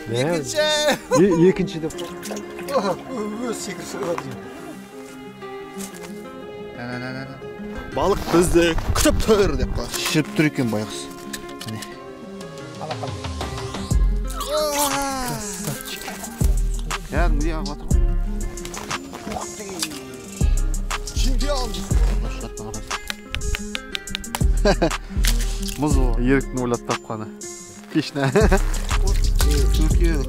Екінші. Екінші деп. Өз секіріп шығады. Балық бізді күтіп тұр деп қой. Шіріп тұр екен байғұс. Міне. Красавчик. Кәдімгідей ағып жатыр ғой. Чемпион. Мұз ол. Еріктің ойлап тапқаны. Пешна. Төртеу.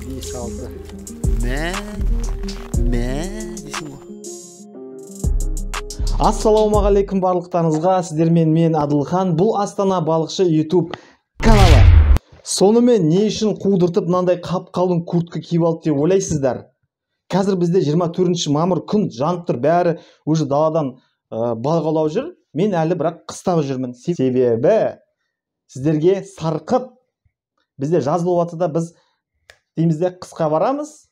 5-6. Мә. Мә дейсің ғой. Ассалаумағалейкум барлықтарыңызға. Сіздермен мен Адылхан. Бұл Астана балықшы YouTube каналы. Сонымен не үшін қудыртып мынандай қап-қалың куртка киіп алды деп ойлайсыздар? Қазір бізде 24 мамыр күн жанып тұр, бәрі уже даладан балық аулап жүр. Мен әлі бірақ қыстап жүрмін. Себебі сіздерге сарқыт. Бізде жаз болып жатса да біз дейміз де қысқа барамыз.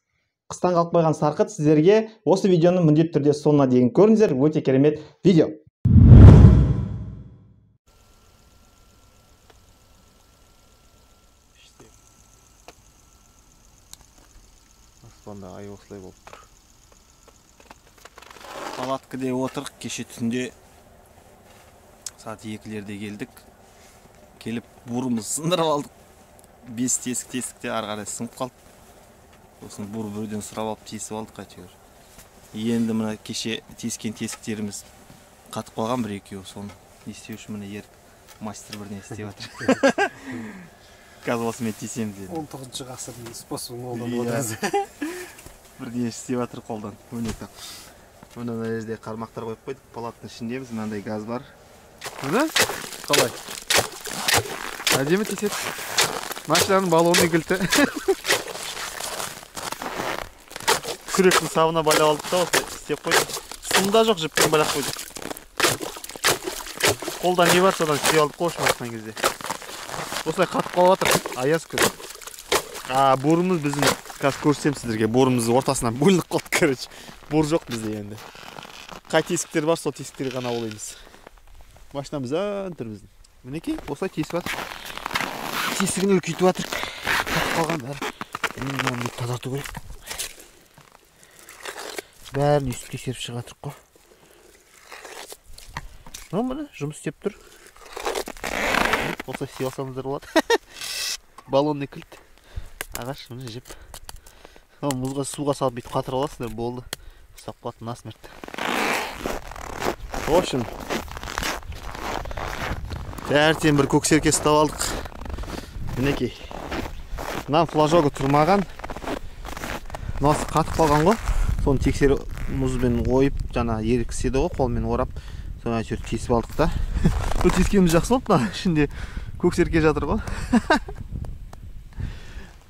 Қыстан қалып қойған сарқыт сіздерге осы видеоны міндетті түрде соңына дейін көріңіздер. Өте керемет видео. Аспанда ай осылай болып тұр. Палаткіде отырық, кеше түнде сағат 2-лерде келдік. Келіп бурымызды сындырып алдық. 5 тесік тесікте ары қарай сынып қалды. Сосын бур біреуден сұрап алып тесіп алдық әйтеуір. Енді мына кеше тескен тесіктеріміз қатып қалған бір екеуі, соны не істеу үшін міне Ерік мастер бірдеңе істеп жатыр. Қазір осымен тесеміз енді. 19 ғасырдың способын қолданып отырмыз. Бірдеңе істеп жатыр қолдан. Міне так. Мына жерде қармақтар қойып қойдық, палаттың ішіндеміз, мынандай газ бар. Міне қалай? Әдемі теседі. Машинаның баллонының кілті. Күректің сабына байлап алдық та осылай істеп қойдық. Сым да жоқ, жіппен байлап қойдық. Қолдан не бар содан істеп алдық қой айтқан кезде. Осылай қатып қалып жатыр. Аяз күн. Бурымыз біздің, қазір көрсетемін сіздерге, бурымыз ортасынан бөлініп қалды, короче. Бур жоқ бізде енді. Қай тесіктер бар, сол тесіктерге ғана аулаймыз. Машинамыз ән тұр біздің. Мінекей, осылай тесіп жатыр. Тесігін үлкейтіп жатыр. Қатып қалған бәрі. Мынаны бүйтіп тазарту керек. Бәрін өйстіп тексеріп шығып жатырық қой. Міне жұмыс істеп тұр. Осылай істей алсаңыздар болады. Баллонный кілт. Ағаш, міне жіп. Мұзға, суға салып бүйтіп қатырып аласыңдар, болды. Ұстап қалады насмерть. В общем, таңертең бір көксерке ұстап алдық. Мінекей. Мынаның флажогы тұрмаған. Мынасы қатып қалған ғой. Соны тексеріп мұзбен ойып, жаңа Ерік істеді ғой, қолмен орап. Соны әйтеуір тесіп алдық та. Бұл тескеніміз жақсы болды, мына ішінде көксерке жатыр ғой.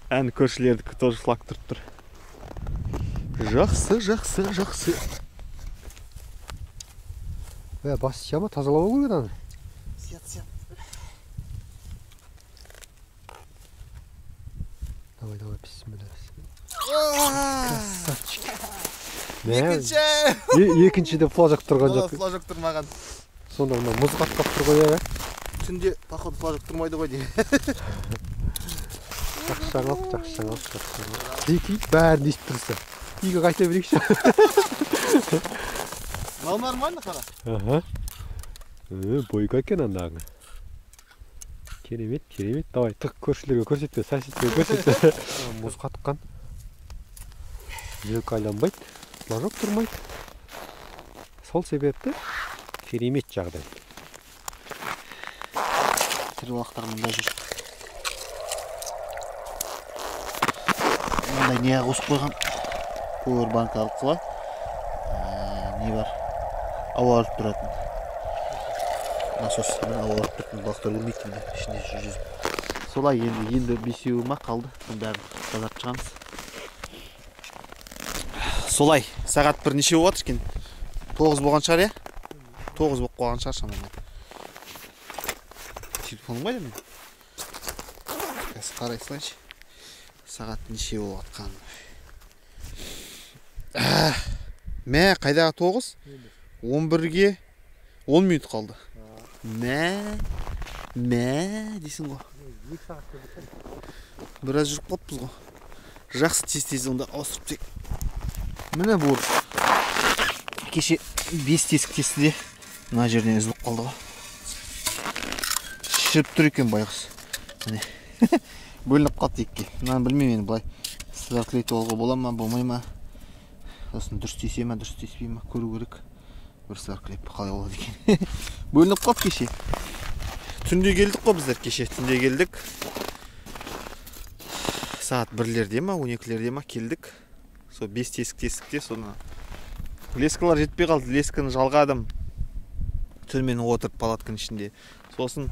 Ән көршілердікі тоже флаг тұрып тұр. Жақсы, жақсы, жақсы. Бас сия ма, тазалау керек аны? Сият, сият. Давай, давай, бісміллә. Красавчик. Екінші. Екінші деп флажок тұрған жоқ. Флажок тұрмаған. Сонда мына мұз қатып тұр ғой, ә? Түнде походу флажок тұрмайды ғой деймін. Жақсы жаңалық, жақсы жаңалық, жақсы жаңалық. Екі бәрін естіп тұрса. Үйге қайта берейікші. Мынау нормально қара. Аха. Бойка екен андағы. Керемет, керемет. Давай, тық көршілерге көрсетпе, соседке көрсетпе. Мұз қатқан. Елка айланбайды, флажок тұрмайды. Сол себепті керемет жағдай. Тірі балықтар мында жүр. Мындай не қосып қойған? Powerbank арқылы не бар? Ауа алып тұратын. Насос, міне ауа алып тұратын балықтар өлмейді міне, ішінде жүзіп. Солай енді бесеуі ма қалды, соның бәрін тазартып шығамыз. Солай, сағат бір неше болып жатыр екен? 9 болған шығар, иә? 9 болып қалған шығар шамамен. Телефоным қайда менің? Қазір қарай салайыншы. Сағат неше болып жатқанын. Мә, қайдағы 9? 11-ге 10 минут қалды. Мә, мә дейсің ғой. Біраз жүріп қалыппыз ғой. Жақсы, тез-тез онда ауыстырып тек. Міне бур. Кеше 5 тесік тесті де мына жерден үзіліп қалды ғой. Шіріп тұр екен байғұс. Міне. Бөлініп қалды екіге. Мынаны білмеймін енді, былай сызарқылетіп алуға бола ма, болмай ма? Сосын дұрыс тесе ме, дұрыс теспей ме көру керек. Бір сызарқылеп қалай болады екен. Бөлініп қалды кеше. Түнде келдік қой біздер, кеше түнде келдік. Сағат 1-лерде ма, 12-лерде ма келдік. Сол 5 тесік тестік те, соны лескалар жетпей қалды, лесканы жалғадым. Түнімен отырып палатканың ішінде. Сосын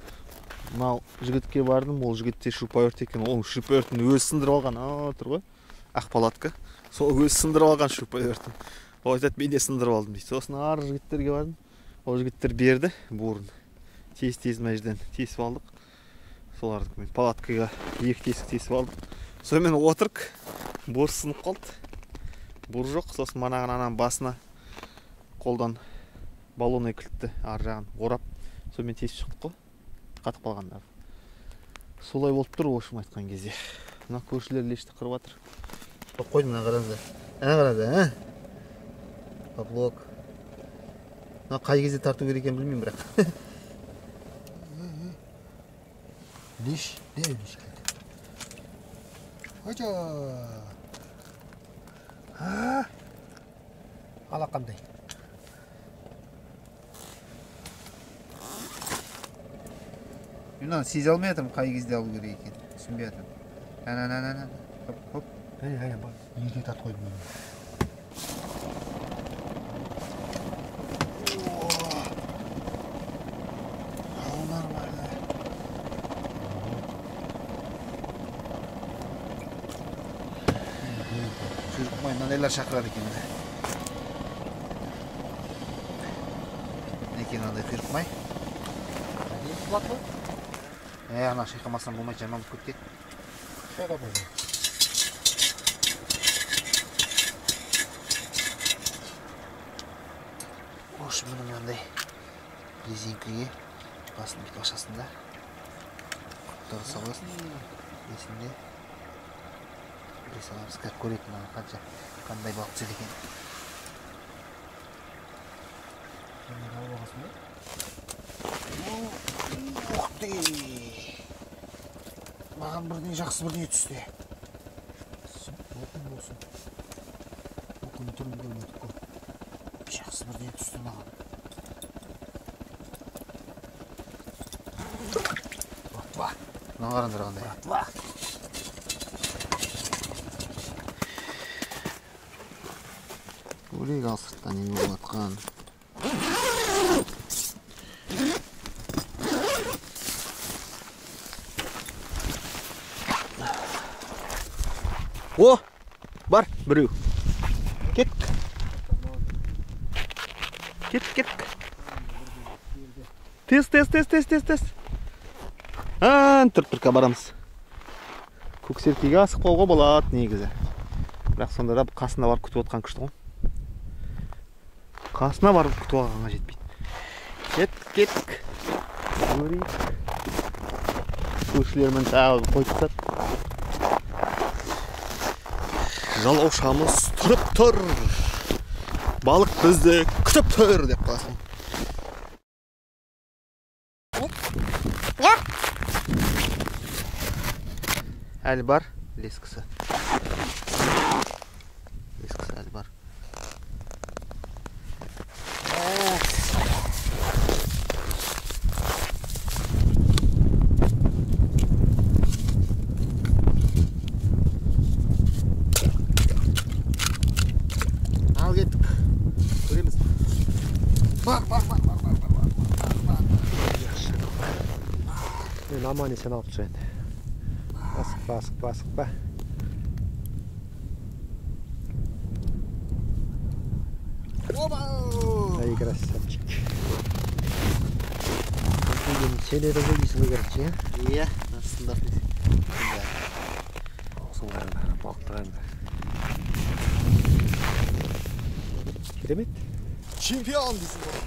мынау жігітке бардым, ол жігітте шуруповерт екен, ол шуруповертін өзі сындырып алған, тұр ғой, ақ палатка. Сол өзі сындырып алған шуруповертін. Ол айтады, мен де сындырып алдым дейді. Сосын ары жігіттерге бардым, ол жігіттер берді бурын. Тез-тез мына жерден тесіп алдық. Солардікімен палаткаға 2 тесік тесіп алдық. Сонымен отырық, бур сынып қалды. Бур жоқ, сосын манағын ананың басына қолдан баллонный кілтті ар жағын орап, сонымен тесіп шықтық қой, қатып қалғандарды. Солай болып тұр, в общем айтқан кезде. Мына көршілер лешті қырып жатыр. Қойдым, мына қараңыздар. Ана қараңыздар, а? Поплавок. Мына қай кезде тарту керек екенін білмеймін бірақ. Леш, не леш келді. Ажа. Алақандай. Мен оны сезе алмай жатырмын, қай кезде алу керек екенін. Түсінбей жатырмын. Ана. Хоп, хоп. Әй, бар. Ерте тартып қойдым мен. О, нормально. Құйрықмай мынандайлар шақырады екен. Мінекей мынандай құйрықмай. Ана шайқамасам болмайды, жаман болып кетті. Шайқап қойды. Ош, міне мынандай резинкаге басын бүйтіп ашасың да, құттары саласың, несінде біле саламыз, қазір көрейік мынаны қанша, қандай балық түседі екен. Ух ты! Маған бірдеңе жақсы бірдеңе түсті. Оқын болсын. Оқын түрін көрмедік қой. Жақсы бірдеңе түсті маған. Братва. Мына қараңдар қандай. Братва. Көрейік ал сырттан не болып жатқан. О, бар біреу. Кеттік. Кеттік, кеттік. Тез, тез, тез, тез, тез, тез. Тұрып тұрқа барамыз. Көксеркеге асықпауға болады негізі. Бірақ сонда да қасына барып күтіп отқан күшті ғой. Қасына барып күтіп алғанға жетпейді. Кеттік, кеттік. Көрейік. Көршілермен тағы қойып тастады. Жалаушамыз тұрып тұр. Балық бізді күтіп тұр деп қаласың. Әлі бар лескісі. Лескісі әлі бар. Ал кеттік. Көреміз. Бар, бар, бар, бар, бар, бар, бар, бар. Мен аман есен алып түсейін. Асықпа, асықпа, асықпа. Оба! Ай, красавчик. Бүгін сен едің ғой дейсің ғой, короче, иә? Иә, астында. Осының қараңдар, балықты қараңдар. Керемет. Чемпион дейсің ғой.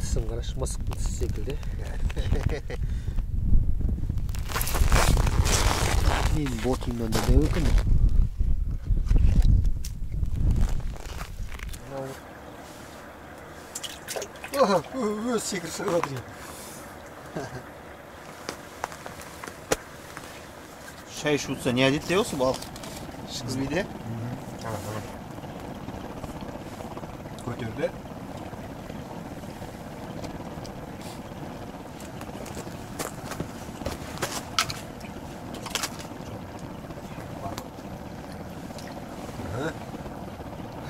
Тісін қарашы, мысықтың тісі секілді. Менің ботымнан да дәу екен. Өз секіріп шығып жатыр. Шай ішіп не әдетте осы балық? Ішкізбейді? Көтерді.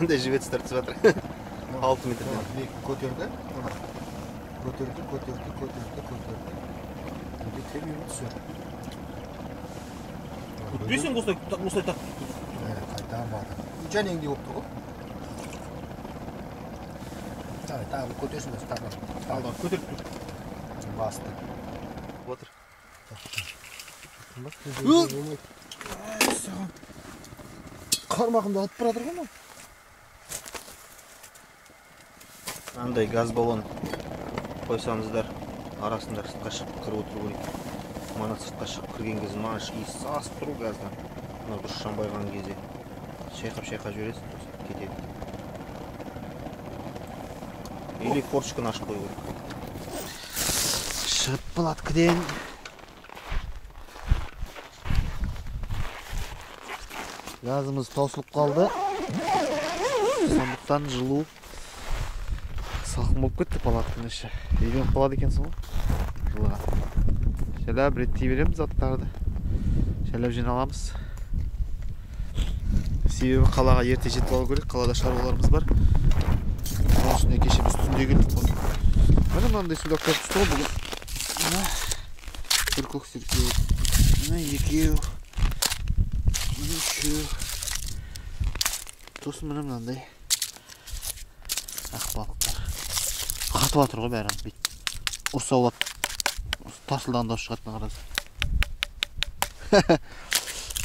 Қандай живец тартып жатыр. 6 метрден. Көтерді. Көтерді, көтерді, көтерді, көтерді. Енді төмен түсір. Күтпейсің осылай тартып. Қайта барды. Жәнеңдей болып тұр ғой. Тағы көтерсін, тағы. Алдан көтеріп тұр. Басты. Отыр. Қармағымды алып бара жатыр ғой. Андай газ баллон қойсаңыздар, арасында сыртқа шығып кіріп отыру керек. Мана сыртқа шығып кірген кезде мына иіс сасып тұр газдан. Мына дұрыс жанбайған кезде шайқап-шайқап жібересің, кетеді. Или форточканы ашып қою керек. Шығып палаткіден. Газымыз таусылып қалды. Сондықтан жылу салқын болып кетті палатканың іші. Үйреніп қалады екенсің ғой жылыға. Жайлап реттей береміз заттарды. Жайлап жиналамыз. Себебі қалаға ерте жетіп алу керек. Қалада шаруаларымыз бар. Оның үстіне кеше біз түнде келдік қой. Міне мынандай судактар түсті ғой бүгін. Мына бір көк серке, мына екеу, мына үшеу. Сосын міне мынандай ақ балықтар. Қатып жатыр ғой бәрі. Бүйтіп ұрса болады. Тарсылдаған дауыс шығатынын қарасың.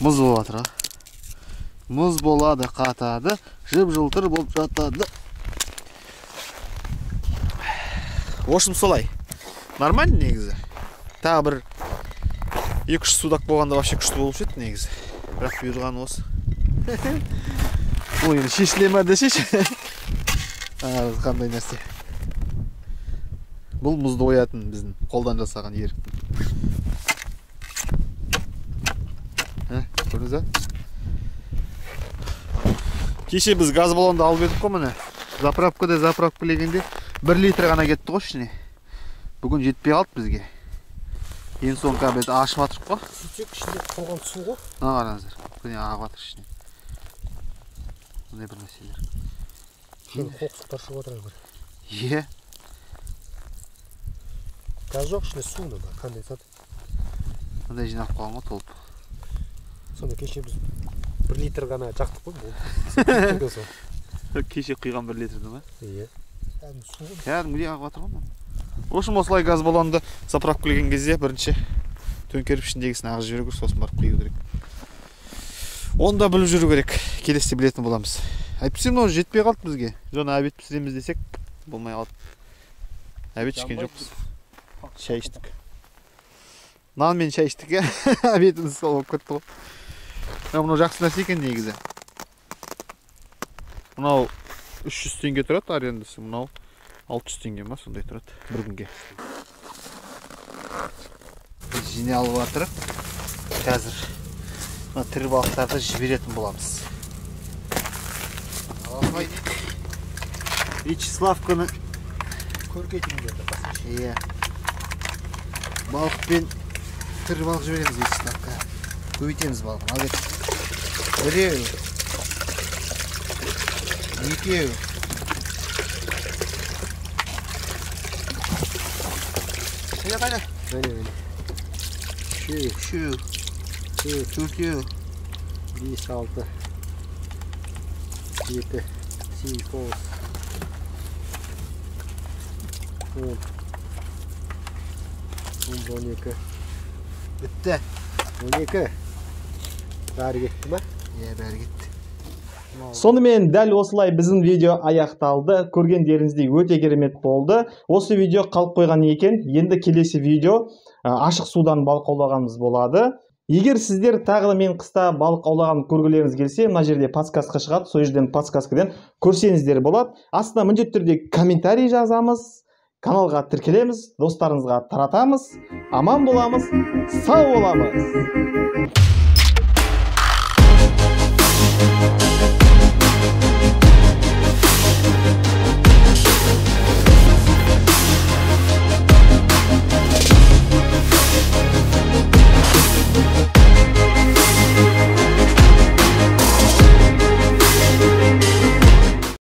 Мұз болып жатыр ғой. Мұз болады, қатады, жып-жылтыр болып жатады. В общем, солай. Нормально негізі. Тағы бір 2-3 судак болғанда вообще күшті болып еді негізі. Бірақ бұйырған осы. Ол енді шешіле ма десеші. Қандай нәрсе. Бұл мұзды оятын біздің қолдан жасаған еріктің. Көрдіңіз ба? Кеше біз газ баллонды алып едік қой міне. Заправкада заправка легенде 1 литр ғана кетті ғой ішіне. Бүгін жетпей қалды бізге. Ең соңғы кабельді ашып жатырық қой. Сөйтсек ішінде қалған су ғой. Мына қараңыздар. Міне ағып жатыр ішіне. Мындай бір нәрселер. Қоқсықтар шығып жатыр бір. Е. Газ жоқ, ішінде су мына конденсат. Мындай жиналып қалған ғой толып. Сонда кеше біз 1 литр ғана жақтық қой. Бұл. Кеше құйған 1 литрді ма? Иә. Кәдімгідей ағып жатыр ғой. В общем, осылай газ баллонды заправка келген кезде бірінші төңкеріп ішіндегісін ағызып жіберу керек, сосын барып құю керек. Оны да біліп жүру керек. Келесіде білетін боламыз. Әйтпесе мынау жетпей қалды бізге. Жаңа обед пісіреміз десек, болмай қалды. Обед ішкен жоқпыз. Шай іштік. Нан мен шай іштік, обедіміз сол болып кетті ғой. Мынау жақсы нәрсе екен негізі. Мынау 300 теңге тұрады арендасы, мынау 600 теңге ма сондай тұрады бір күнге. Біз жиналып жатырық. Қазір мына тірі балықтарды жіберетін боламыз. Вячеславканы көркейтін. Иә. Балықпен тірі балық жібереміз Вячеславка. Көбейтеміз балығын. Ал кеттік. Біреу. Екеу. Қайда, қайда? Міне, міне. Үшеу. Үшеу. Төрт. Төртеу. 5, 6, 7, 8, 9, 10, 11, 12. Бітті. 12. Бәрі кетті ма? Иә, бәрі кетті. Сонымен дәл осылай біздің видео аяқталды. Көргендеріңіздей өте керемет болды. Осы видео қалып қойған екен. Енді келесі видео ашық судан балық аулағанымыз болады. Егер сіздер тағы да мен қыста балық аулағанын көргілеріңіз келсе, мына жерде подсказка шығады, сол жерден подсказкадан көрсеңіздер болады. Астына міндетті түрде комментарий жазамыз, каналға тіркелеміз, достарыңызға таратамыз. Аман боламыз, сау боламыз.